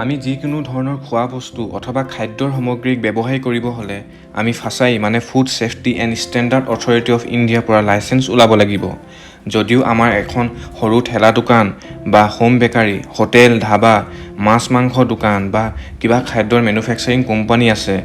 আমি যিকোনো ধৰণৰ খোৱা বস্তু অথবা খাদ্যৰ সামগ্ৰীক ব্যৱসায় কৰিব হ'লে আমি ফাছাই, মানে Food Safety and Standard Authority of ইণ্ডিয়াৰ পৰা লাইচেঞ্চ ওলাব লাগিব। যদিও আমাৰ এখন সৰু ঠেলা দোকান বা হোম বেকাৰী, হোটেল, ধাবা, মাছ মাংস দোকান বা কিবা খাদ্যৰ মেনুফেকচাৰিং কোম্পানী আছে,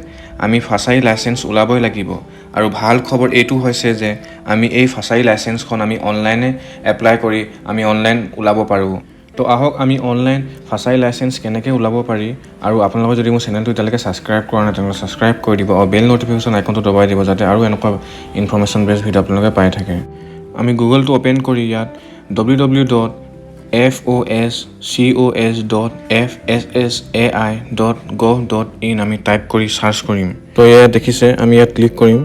আমি ফাছাই লাইচেঞ্চ ওলাবই লাগিব। আৰু ভাল খবৰ এইটো হৈছে যে আমি এই ফাছাই লাইচেঞ্চখন আমি অনলাইনে এপ্লাই কৰি আমি অনলাইন ওলাব পাৰোঁ। তো আহক, আমি অনলাইন ফাছাই লাইচেঞ্চ কেনেকৈ ওলাব পাৰি। আৰু আপোনালোকে যদি মোৰ চেনেলটো এতিয়ালৈকে ছাবস্ক্ৰাইব কৰা নাই, তেনেহ'লে ছাবস্ক্ৰাইব কৰি দিব আৰু বেল ন'টিফিকেশ্যন আইকনটো দবাই দিব, যাতে আৰু এনেকুৱা ইনফৰ্মেশ্যন বেছ ভিডিঅ' আপোনালোকে পাই থাকে। আমি গুগলটো অ'পেন কৰি ইয়াত www.foscos.fssai.gov.in আমি টাইপ কৰি চাৰ্চ কৰিম। তো ইয়াত দেখিছে, আমি ইয়াত ক্লিক কৰিম।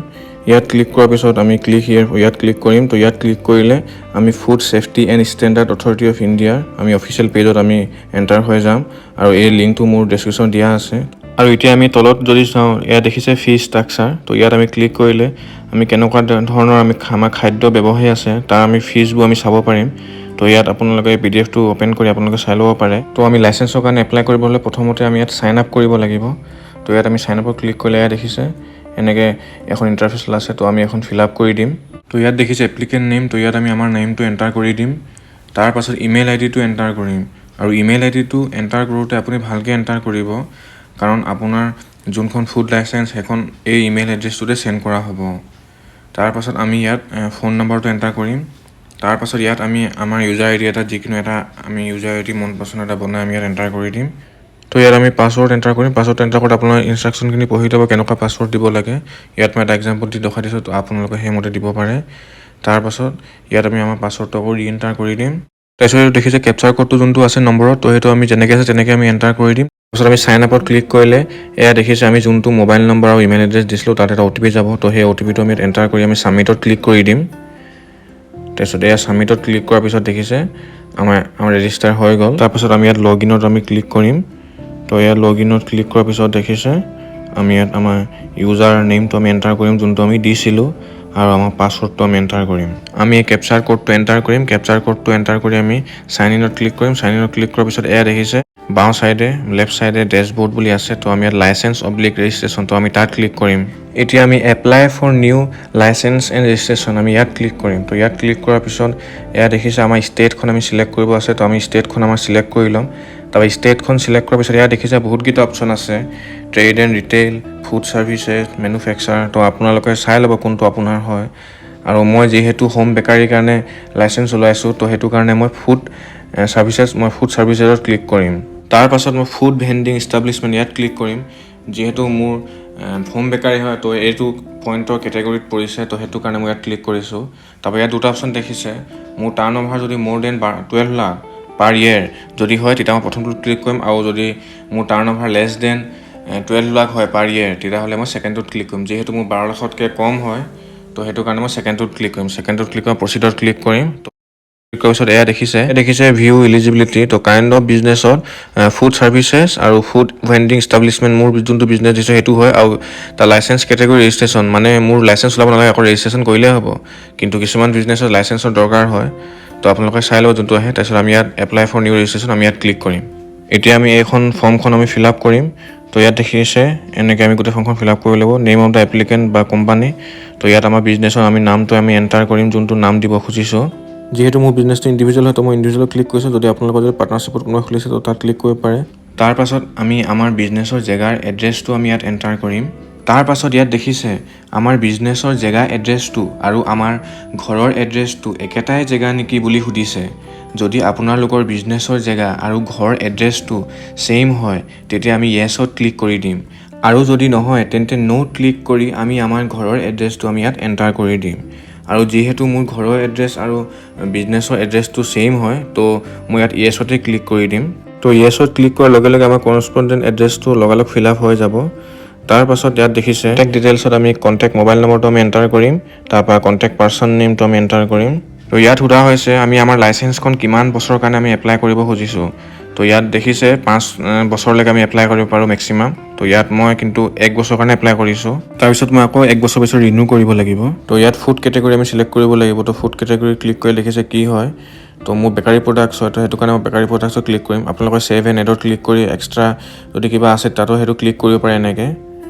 ইয়াত ক্লিক কৰাৰ পিছত আমি ক্লিক হিয়াৰ, ইয়াত ক্লিক কৰিম। তো ইয়াত ক্লিক কৰিলে আমি Food Safety and Standard Authority of ইণ্ডিয়াৰ আমি অফিচিয়েল পেজত আমি এণ্টাৰ হৈ যাম। আৰু এই লিংকটো মোৰ ডেছক্ৰিপশ্যনত দিয়া আছে। আৰু এতিয়া আমি তলত যদি চাওঁ, ইয়াত দেখিছে ফি ষ্ট্ৰাকচাৰ। তো ইয়াত আমি ক্লিক কৰিলে আমি কেনেকুৱা ধৰণৰ আমি আমাৰ খাদ্য ব্যৱসায় আছে, তাৰ আমি ফিজবোৰ আমি চাব পাৰিম। তো ইয়াত আপোনালোকে এই পিডিএফটো অ'পেন কৰি আপোনালোকে চাই ল'ব পাৰে। তো আমি লাইচেঞ্চৰ কাৰণে এপ্লাই কৰিব হ'লে প্ৰথমতে আমি ইয়াত চাইন আপ কৰিব লাগিব। তো ইয়াত আমি চাইন আপত ক্লিক কৰিলে ইয়াত দেখিছে, এনেকৈ এখন ইণ্টাৰফেচ ওলাইছে। তো আমি এখন ফিল আপ কৰি দিম। তো ইয়াত দেখিছে এপ্লিকেণ্ট নেম। তো ইয়াত আমি আমাৰ নেমটো এণ্টাৰ কৰি দিম। তাৰপাছত ইমেইল আই ডিটো এণ্টাৰ কৰিম। আৰু ইমেইল আই ডিটো এণ্টাৰ কৰোঁতে আপুনি ভালকৈ এণ্টাৰ কৰিব, কাৰণ আপোনাৰ যোনখন ফুড লাইচেঞ্চ, সেইখন এই ইমেইল এড্ৰেছটোতে চেণ্ড কৰা হ'ব। তাৰপাছত আমি ইয়াত ফোন নম্বৰটো এণ্টাৰ কৰিম। তাৰপাছত ইয়াত আমি আমাৰ ইউজাৰ আই ডি এটা, যিকোনো এটা আমি ইউজাৰ আই ডি মন পচন্দ এটা বনাই আমি ইয়াত এণ্টাৰ কৰি দিম। তো ইয়াত আমি পাছৱৰ্ড এণ্টাৰ কৰিম। পাছৱৰ্ড এণ্টাৰ কৰোঁতে আপোনাৰ ইনষ্ট্ৰাকশ্যনখিনি পঢ়ি ল'ব, কেনেকুৱা পাছৱৰ্ড দিব লাগে। ইয়াত মই এটা এক্সাম্পল দি দেখুৱাই দিছোঁ, তো আপোনালোকে সেইমতে দিব পাৰে। তাৰপাছত ইয়াত আমি আমাৰ পাছৱৰ্ডটো আকৌ ৰি এণ্টাৰ কৰি দিম। তাৰপিছত এইটো দেখিছে, কেপচাৰ ক'ডটো যোনটো আছে নম্বৰত, তো সেইটো আমি যেনেকৈ আছে তেনেকৈ আমি এণ্টাৰ কৰি দিম। তাৰপিছত আমি চাইন আপত ক্লিক কৰিলে এয়া দেখিছে, আমি যোনটো মোবাইল নম্বৰ আৰু ইমেইল এড্ৰেছ দিছিলোঁ, তাত এটা অ' টি পি যাব। তো সেই অ' টি পিটো আমি ইয়াত এণ্টাৰ কৰি আমি ছাবমিটত ক্লিক কৰি দিম। তাৰপিছত এয়া ছাবমিটত ক্লিক কৰাৰ পিছত দেখিছে, আমাৰ ৰেজিষ্টাৰ হৈ গ'ল। তাৰপিছত আমি ইয়াত লগ ইনত আমি ক্লিক কৰিম। তো ইয়াত লগ ইনত ক্লিক কৰাৰ পিছত দেখিছে, আমি ইয়াত আমাৰ ইউজাৰ নেমটো আমি এণ্টাৰ কৰিম, যোনটো আমি দিছিলোঁ, আৰু আমাৰ পাছৱৰ্ডটো আমি এণ্টাৰ কৰিম। আমি এই কেপচাৰ ক'ডটো এণ্টাৰ কৰিম। কেপচাৰ ক'ডটো এণ্টাৰ কৰি আমি চাইন ইনত ক্লিক কৰিম। চাইন ইনত ক্লিক কৰাৰ পিছত এয়া দেখিছে, বাওঁ চাইডে, লেফ্ট চাইডে ডেছবৰ্ড বুলি আছে। তো আমি ইয়াত লাইচেঞ্চ অব্লিক ৰেজিষ্ট্ৰেশ্যন, তো আমি তাত ক্লিক কৰিম। এতিয়া আমি apply for new licence and registration, আমি ইয়াত ক্লিক কৰিম। তো ইয়াত ক্লিক কৰাৰ পিছত এয়া দেখিছে, আমাৰ ষ্টেটখন আমি চিলেক্ট কৰিব আছে। তো আমি ষ্টেটখন আমাৰ চিলেক্ট কৰি ল'ম। তাৰপৰা ষ্টেটখন চিলেক্ট কৰাৰ পিছত ইয়াত দেখিছে, বহুতকেইটা অপশ্যন আছে, trade and retail, food services, manufacture। তো আপোনালোকে চাই ল'ব কোনটো আপোনাৰ হয়। আৰু মই যিহেতু হোম বেকাৰীৰ কাৰণে লাইচেঞ্চ ওলাইছোঁ, তো সেইটো কাৰণে মই ফুড ছাৰ্ভিচেছ, মই ফুড ছাৰ্ভিচেছত ক্লিক কৰিম। তাৰপাছত মই ফুড ভেণ্ডিং ইষ্টাব্লিছমেণ্ট, ইয়াত ক্লিক কৰিম। যিহেতু মোৰ হোম বেকাৰী হয়, তো এইটো পইণ্টৰ কেটেগৰীত পৰিছে, তো সেইটো কাৰণে মই ইয়াত ক্লিক কৰিছোঁ। তাৰপৰা ইয়াত দুটা অপশ্যন দেখিছে। মোৰ টাৰ্ণ অভাৰ যদি মোৰ then 12 lakh per year যদি হয়, তেতিয়া মই প্ৰথমটোত ক্লিক কৰিম। আৰু যদি মোৰ turn over less than 12 lakh হয় পাৰ ইয়েৰ, তেতিয়াহ'লে মই ছেকেণ্ডটোত ক্লিক কৰিম। যিহেতু মোৰ 12 লাখতকৈ কম হয়, তো সেইটো কাৰণে মই ছেকেণ্ডটোত ক্লিক কৰিম। ছেকেণ্ডটোত ক্লিক কৰি প্ৰচিডত ক্লিক কৰিম। ক্লিক কৰাৰ পিছত এয়া দেখিছে ভিউ ইলিজিবিলিটি। তো কাইণ্ড অফ বিজনেছত ফুড ছাৰ্ভিচেছ আৰু ফুড ভেণ্ডিং ইষ্টাব্লিছমেণ্ট, মোৰ যোনটো বিজনেছ দিছোঁ সেইটো হয়। আৰু তাৰ লাইচেঞ্চ কেটেগৰী ৰেজিষ্ট্ৰেশ্যন, মানে মোৰ লাইচেঞ্চ ওলাব নালাগে, আকৌ ৰেজিষ্ট্ৰেশ্যন কৰিলেই হ'ব। কিন্তু কিছুমান বিজনেছত লাইচেঞ্চৰ দৰকাৰ হয়। তো আপোনালোকে চাই ল'ব যোনটো আহে। তাৰপিছত আমি ইয়াত এপ্লাই ফৰ নিউ ৰেজিষ্ট্ৰেশ্যন, আমি ইয়াত ক্লিক কৰিম। এতিয়া আমি এইখন ফৰ্মখন আমি ফিল আপ কৰিম। তো ইয়াত দেখিছে, এনেকৈ আমি গোটেই ফৰ্মখন ফিল আপ কৰিব লাগিব। নেম অফ the applicant বা কোম্পানী, তো ইয়াত আমাৰ বিজনেছৰ আমি নামটো আমি এণ্টাৰ কৰিম, যোনটো নাম দিব খুজিছোঁ। যিহেতু মোৰ বিজনেছটো ইণ্ডিভিজুৱেল হয়, তো মই ইণ্ডিভিজুৱেল ক্লিক কৰিছোঁ। যদি আপোনালোকৰ যদি পাৰ্টনাৰশ্বিপত কোনোবাই খুলিছে, তো তাত ক্লিক কৰিব পাৰে। তাৰপাছত আমি আমাৰ বিজনেছৰ জেগাৰ এড্ৰেছটো আমি ইয়াত এণ্টাৰ কৰিম। তাৰপাছত ইয়াত দেখিছে, আমাৰ বিজনেছৰ জেগা এড্ৰেছটো আৰু আমাৰ ঘৰৰ এড্ৰেছটো একেটাই জেগা নেকি বুলি সুধিছে। যদি আপোনালোকৰ বিজনেছৰ জেগা আৰু ঘৰ এড্ৰেছটো ছেইম হয়, তেতিয়া আমি য়েছত ক্লিক কৰি দিম। আৰু যদি নহয়, তেন্তে ন' ক্লিক কৰি আমি আমাৰ ঘৰৰ এড্ৰেছটো আমি ইয়াত এণ্টাৰ কৰি দিম। আৰু যিহেতু মোৰ ঘৰৰ এড্ৰেছ আৰু বিজনেছৰ এড্ৰেছটো ছেইম হয়, তো মই ইয়াত য়েছতে ক্লিক কৰি দিম। তো য়েছত ক্লিক কৰাৰ লগে লগে আমাৰ কৰস্পণ্ডেণ্ট এড্ৰেছটো লগালগ ফিল আপ হৈ যাব। তাৰপাছত ইয়াত দেখিছে, কণ্টেক্ট ডিটেইলছত আমি কণ্টেক্ট মোবাইল নম্বৰটো আমি এণ্টাৰ কৰিম। তাৰপৰা কণ্টেক্ট পাৰ্চন নেমটো আমি এণ্টাৰ কৰিম। তো ইয়াত সোধা হৈছে, আমি আমাৰ লাইচেঞ্চখন কিমান বছৰৰ কাৰণে আমি এপ্লাই কৰিব খুজিছোঁ। তো ইয়াত দেখিছে, 5 বছৰলৈকে আমি এপ্লাই কৰিব পাৰোঁ মেক্সিমাম। তো ইয়াত মই কিন্তু এক বছৰৰ কাৰণে এপ্লাই কৰিছোঁ। তাৰপিছত মই আকৌ এক বছৰ পিছত ৰিনিউ কৰিব লাগিব। তো ইয়াত ফুড কেটেগৰী আমি চিলেক্ট কৰিব লাগিব। তো ফুড কেটেগৰী ক্লিক কৰি দেখিছে কি হয়। তো মোৰ বেকাৰী প্ৰডাক্টছ হয়, তো সেইটো কাৰণে মই বেকাৰী প্ৰডাক্টছত ক্লিক কৰিম। আপোনালোকে ছেভ এণ্ড এডত ক্লিক কৰি এক্সট্ৰা যদি কিবা আছে তাতো সেইটো ক্লিক কৰিব পাৰে এনেকৈ।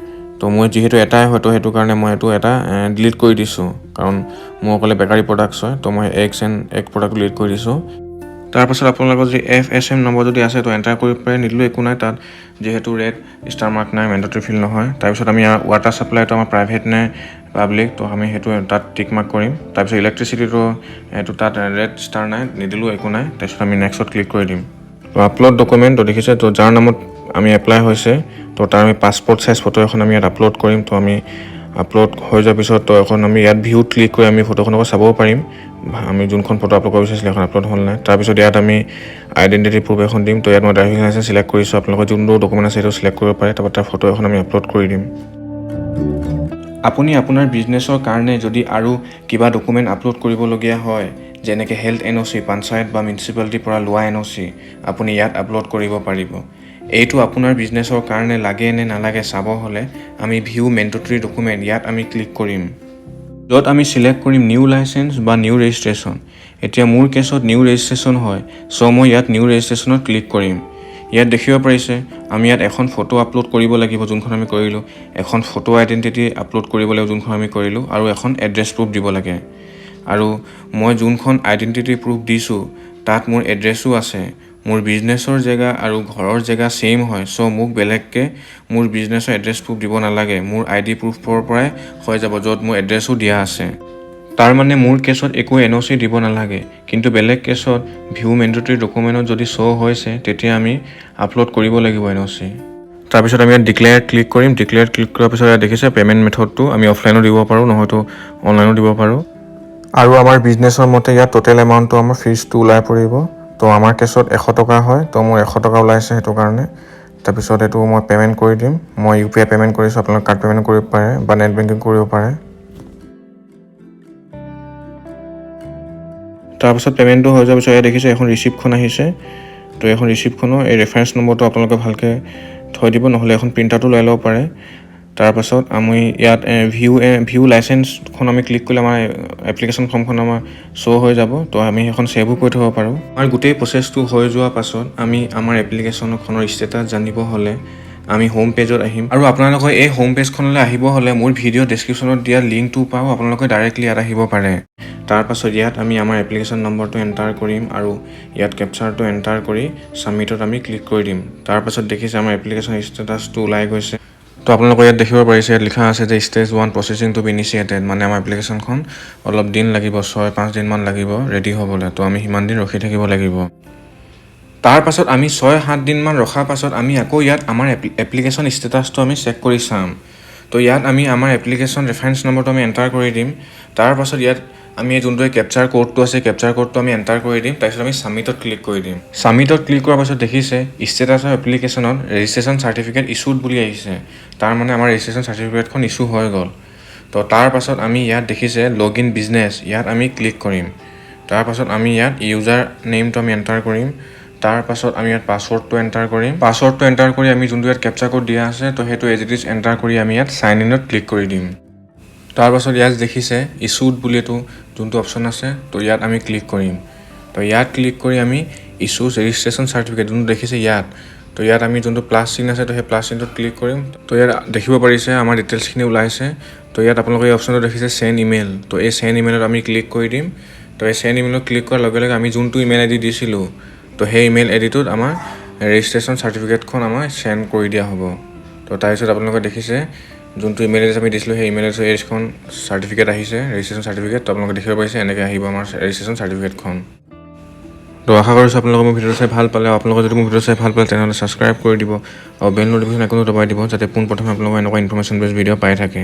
তো মই যিহেতু এটাই হয়, তো সেইটো কাৰণে মই এইটো এটা ডিলিট কৰি দিছোঁ, কাৰণ মোৰ অকলে বেকাৰী প্ৰডাক্টছ হয়। তো মই eggs and egg product delete কৰি দিছোঁ। তাৰপাছত আপোনালোকৰ যদি এফএছএম নম্বৰ যদি আছে, তো এণ্টাৰ কৰিব পাৰে, নিদিলেও একো নাই। তাত যিহেতু ৰেড ষ্টাৰ মাৰ্ক নাই, মেণ্ডেটৰী ফিল্ড নহয়। তাৰপিছত আমি ৱাটাৰ ছাপ্লাইটো আমাৰ প্ৰাইভেট নে পাব্লিক, তো আমি সেইটো তাত টিক মাৰ্ক কৰিম। তাৰপিছত ইলেক্ট্ৰিচিটিটো এইটো তাত ৰেড ষ্টাৰ নাই, নিদিলেও একো নাই। তাৰপিছত আমি নেক্সটত ক্লিক কৰি দিম। তো আপলোড ডকুমেণ্ট, তো দেখিছে, তো যাৰ নামত আমি এপ্লাই হৈছে, তো তাৰ আমি পাছপৰ্ট চাইজ ফটো এখন আমি ইয়াত আপলোড কৰিম। তো আমি আপলোড হৈ যোৱাৰ পিছত তো এখন আমি ইয়াত ভিউত ক্লিক কৰি আমি ফটোখন আকৌ চাবও পাৰিম, আমি যোনখন ফটো আপলোড কৰিব বিচাৰিছিলোঁ সেইখন আপলোড হ'ল নাই। তাৰপিছত ইয়াত আমি আইডেণ্টিটি প্ৰুফ এখন দিম। তো ইয়াত মই ড্ৰাইভিং লাইচেঞ্চ চিলেক্ট কৰিছোঁ, আপোনালোকৰ যোনটো ডকুমেণ্ট আছে সেইটো চিলেক্ট কৰিব পাৰে। তাৰপৰা তাৰ ফটো এখন আমি আপলোড কৰি দিম। আপুনি আপোনাৰ বিজনেছৰ কাৰণে যদি আৰু কিবা ডকুমেণ্ট আপলোড কৰিবলগীয়া হয়, যেনেকৈ হেল্থ এনঅ'চি, পঞ্চায়ত বা মিউনিচিপালিটিৰ পৰা লোৱা এনঅ'চি, আপুনি ইয়াত আপলোড কৰিব পাৰিব। এইটো আপোনাৰ বিজনেছৰ কাৰণে লাগে নে নালাগে চাব হ'লে আমি ভিউ মেণ্ডেটৰী ডকুমেণ্ট ইয়াত আমি ক্লিক কৰিম, য'ত আমি চিলেক্ট কৰিম নিউ লাইচেঞ্চ বা নিউ ৰেজিষ্ট্ৰেশ্যন। এতিয়া মোৰ কেছত নিউ ৰেজিষ্ট্ৰেশ্যন হয়, চ' মই ইয়াত নিউ ৰেজিষ্ট্ৰেশ্যনত ক্লিক কৰিম। ইয়াত দেখিব পাৰিছে, আমি ইয়াত এখন ফটো আপলোড কৰিব লাগিব, যোনখন আমি কৰিলোঁ, এখন ফটো আইডেণ্টিটি আপলোড কৰিব লাগিব, যোনখন আমি কৰিলোঁ, আৰু এখন এড্ৰেছ প্ৰুফ দিব লাগে। আৰু মই যোনখন আইডেণ্টিটি প্ৰুফ দিছোঁ তাত মোৰ এড্ৰেছো আছে। মোৰ বিজনেছৰ জেগা আৰু ঘৰৰ জেগা ছেইম হয়, চ' মোক বেলেগকৈ মোৰ বিজনেছৰ এড্ৰেছ প্ৰুফ দিব নালাগে। মোৰ আইডি প্ৰুফৰ পৰাই হৈ যাব, য'ত মোৰ এড্ৰেছো দিয়া আছে। তাৰ মানে মোৰ কেছত একো এনঅ'চি দিব নালাগে। কিন্তু বেলেগ কেছত ভিউ মেণ্ডেটৰী ডকুমেণ্টত যদি শ্ব' হৈছে, তেতিয়া আমি আপলোড কৰিব লাগিব এনঅ'চি। তাৰপিছত আমি ইয়াত ডিক্লেয়াৰ ক্লিক কৰিম। ডিক্লেয়াৰ ক্লিক কৰাৰ পিছত ইয়াত দেখিছে, পে'মেণ্ট মেথডটো আমি অফলাইনো দিব পাৰোঁ, নহয়তো অনলাইনো দিব পাৰোঁ। আৰু আমাৰ বিজনেছৰ মতে ইয়াত টোটেল এমাউণ্টটো, আমাৰ ফিজটো ওলাই পৰিব। তো আমাৰ কেছত 100 টকা হয়, তো মোৰ 100 টকা ওলাইছে সেইটো কাৰণে। তাৰপিছত এইটো মই পে'মেণ্ট কৰি দিম। মই ইউপিআই পে'মেণ্ট কৰিছোঁ, আপোনালোকে কাৰ্ড পে'মেণ্ট কৰিব পাৰে বা নেট বেংকিং কৰিব পাৰে। তাৰপাছত পে'মেণ্টটো হৈ যোৱাৰ পিছত ইয়াত দেখিছে, এখন ৰিচিপ্টখন আহিছে। তো এখন ৰিচিপ্টখনৰ এই ৰেফাৰেঞ্চ নম্বৰটো আপোনালোকে ভালকৈ থৈ দিব, নহ'লে এখন প্ৰিণ্ট আউটো লৈ ল'ব পাৰে। তাৰপাছত আমি ইয়াত ভিউ ভিউ লাইচেঞ্চখন আমি ক্লিক কৰিলে আমাৰ এপ্লিকেশ্যন ফৰ্মখন আমাৰ শ্ব' হৈ যাব। তো আমি সেইখন ছেভো কৰি থ'ব পাৰোঁ। আমাৰ গোটেই প্ৰচেছটো হৈ যোৱাৰ পাছত আমি আমাৰ এপ্লিকেশ্যনখনৰ ষ্টেটাছ জানিব হ'লে আমি হোম পেজত আহিম। আৰু আপোনালোকৰ এই হোম পেজখনলৈ আহিব হ'লে মোৰ ভিডিঅ' ডেছক্ৰিপশ্যনত দিয়া লিংকটোৰ পৰাও আপোনালোকে ডাইৰেক্টলি ইয়াত আহিব পাৰে। তাৰপাছত ইয়াত আমি আমাৰ এপ্লিকেশ্যন নম্বৰটো এণ্টাৰ কৰিম আৰু ইয়াত কেপচাৰটো এণ্টাৰ কৰি ছাবমিটত আমি ক্লিক কৰি দিম। তাৰপাছত দেখিছে, আমাৰ এপ্লিকেশ্যন ষ্টেটাছটো ওলাই গৈছে। তো আপোনালোকে ইয়াত দেখিব পাৰিছে, ইয়াত লিখা আছে যে stage 1 processing to be initiated, মানে আমাৰ এপ্লিকেশ্যনখন অলপ দিন লাগিব, 6-5 দিনমান লাগিব ৰেডি হ'বলৈ। তো আমি সিমান দিন ৰখি থাকিব লাগিব। তাৰপাছত আমি 6-7 দিনমান ৰখাৰ পাছত আমি আকৌ ইয়াত আমাৰ এপ্লিকেশ্যন ষ্টেটাছটো আমি চেক কৰি চাম। তো ইয়াত আমি আমাৰ এপ্লিকেশ্যন ৰেফাৰেঞ্চ নম্বৰটো আমি এণ্টাৰ কৰি দিম। তাৰপাছত ইয়াত আমি যোনটো কেপচাৰ ক'ডটো আছে, কেপচাৰ ক'ডটো আমি এণ্টাৰ কৰি দিম। তাৰপিছত আমি ছাবমিটত ক্লিক কৰি দিম। ছাবমিটত ক্লিক কৰাৰ পাছত দেখিছে, ষ্টেটাছ অফ এপ্লিকেশ্যনত ৰেজিষ্ট্ৰেশ্যন চাৰ্টিফিকেট ইছ্যুড বুলি আহিছে। তাৰ মানে আমাৰ ৰেজিষ্ট্ৰেশ্যন চাৰ্টিফিকেটখন ইছ্যু হৈ গ'ল। তো তাৰপাছত আমি ইয়াত দেখিছে লগ ইন বিজনেছ, ইয়াত আমি ক্লিক কৰিম। তাৰপাছত আমি ইয়াত ইউজাৰ নেমটো আমি এণ্টাৰ কৰিম। তাৰপাছত আমি ইয়াত পাছৱৰ্ডটো এণ্টাৰ কৰিম। পাছৱৰ্ডটো এণ্টাৰ কৰি আমি যোনটো ইয়াত কেপচাৰ ক'ড দিয়া আছে, তো সেইটো এজ it is enter কৰি আমি ইয়াত চাইন ইনত ক্লিক কৰি দিম। তাৰপাছত ইয়াত দেখিছে, ইছ্যুড বুলি এইটো যোনটো অপশ্যন আছে, তো ইয়াত আমি ক্লিক কৰিম। তো ইয়াত ক্লিক কৰি আমি ইছ্যুজ ৰেজিষ্ট্ৰেশ্যন চাৰ্টিফিকেট যোনটো দেখিছে ইয়াত, তো ইয়াত আমি যোনটো প্লাছ চিন আছে, তো সেই প্লাছ চিনটোত ক্লিক কৰিম। তো ইয়াত দেখিব পাৰিছে, আমাৰ ডিটেইলছখিনি ওলাইছে। তো ইয়াত আপোনালোকে এই অপশ্যনটো দেখিছে, চেণ্ড ইমেইল, তো এই চেণ্ড ইমেইলত আমি ক্লিক কৰি দিম। তো এই চেণ্ড ইমেইলত ক্লিক কৰাৰ লগে লগে আমি যোনটো ইমেইল আইডি দিছিলোঁ, তো সেই ইমেইল আইডিটোত আমাৰ ৰেজিষ্ট্ৰেশ্যন চাৰ্টিফিকেটখন আমাৰ চেণ্ড কৰি দিয়া হ'ব। তো তাৰপিছত আপোনালোকে দেখিছে, যোনটো ইমেইল এড্ৰেছ আমি দিছিলোঁ, সেই ইমেইল এড্ৰেছ এইখন চাৰ্টিফিকেট আহিছে, ৰেজিষ্ট্ৰেশ্যন চাৰ্টিফিকেট। তো আপোনালোকে দেখিব পাৰিছে, এনেকৈ আহিব আমাৰ ৰেজিষ্ট্ৰেশ্যন চাৰ্টিফিকেটখন। তো আশা কৰিছোঁ আপোনালোকে মোৰ ভিডিঅ'টো চাই ভাল পালে। আপোনালোকে যদি মোৰ ভিডিঅ' চাই ভাল পালে, তেনেহ'লে ছাবস্ক্ৰাইব কৰি দিব আৰু বেল ন'টিফিকেশ্যন আইকনো দবাই দিব, যাতে পোনপ্ৰথমে আপোনালোকে এনেকুৱা ইনফৰ্মেশ্যন বেছ ভিডিঅ' পাই থাকে।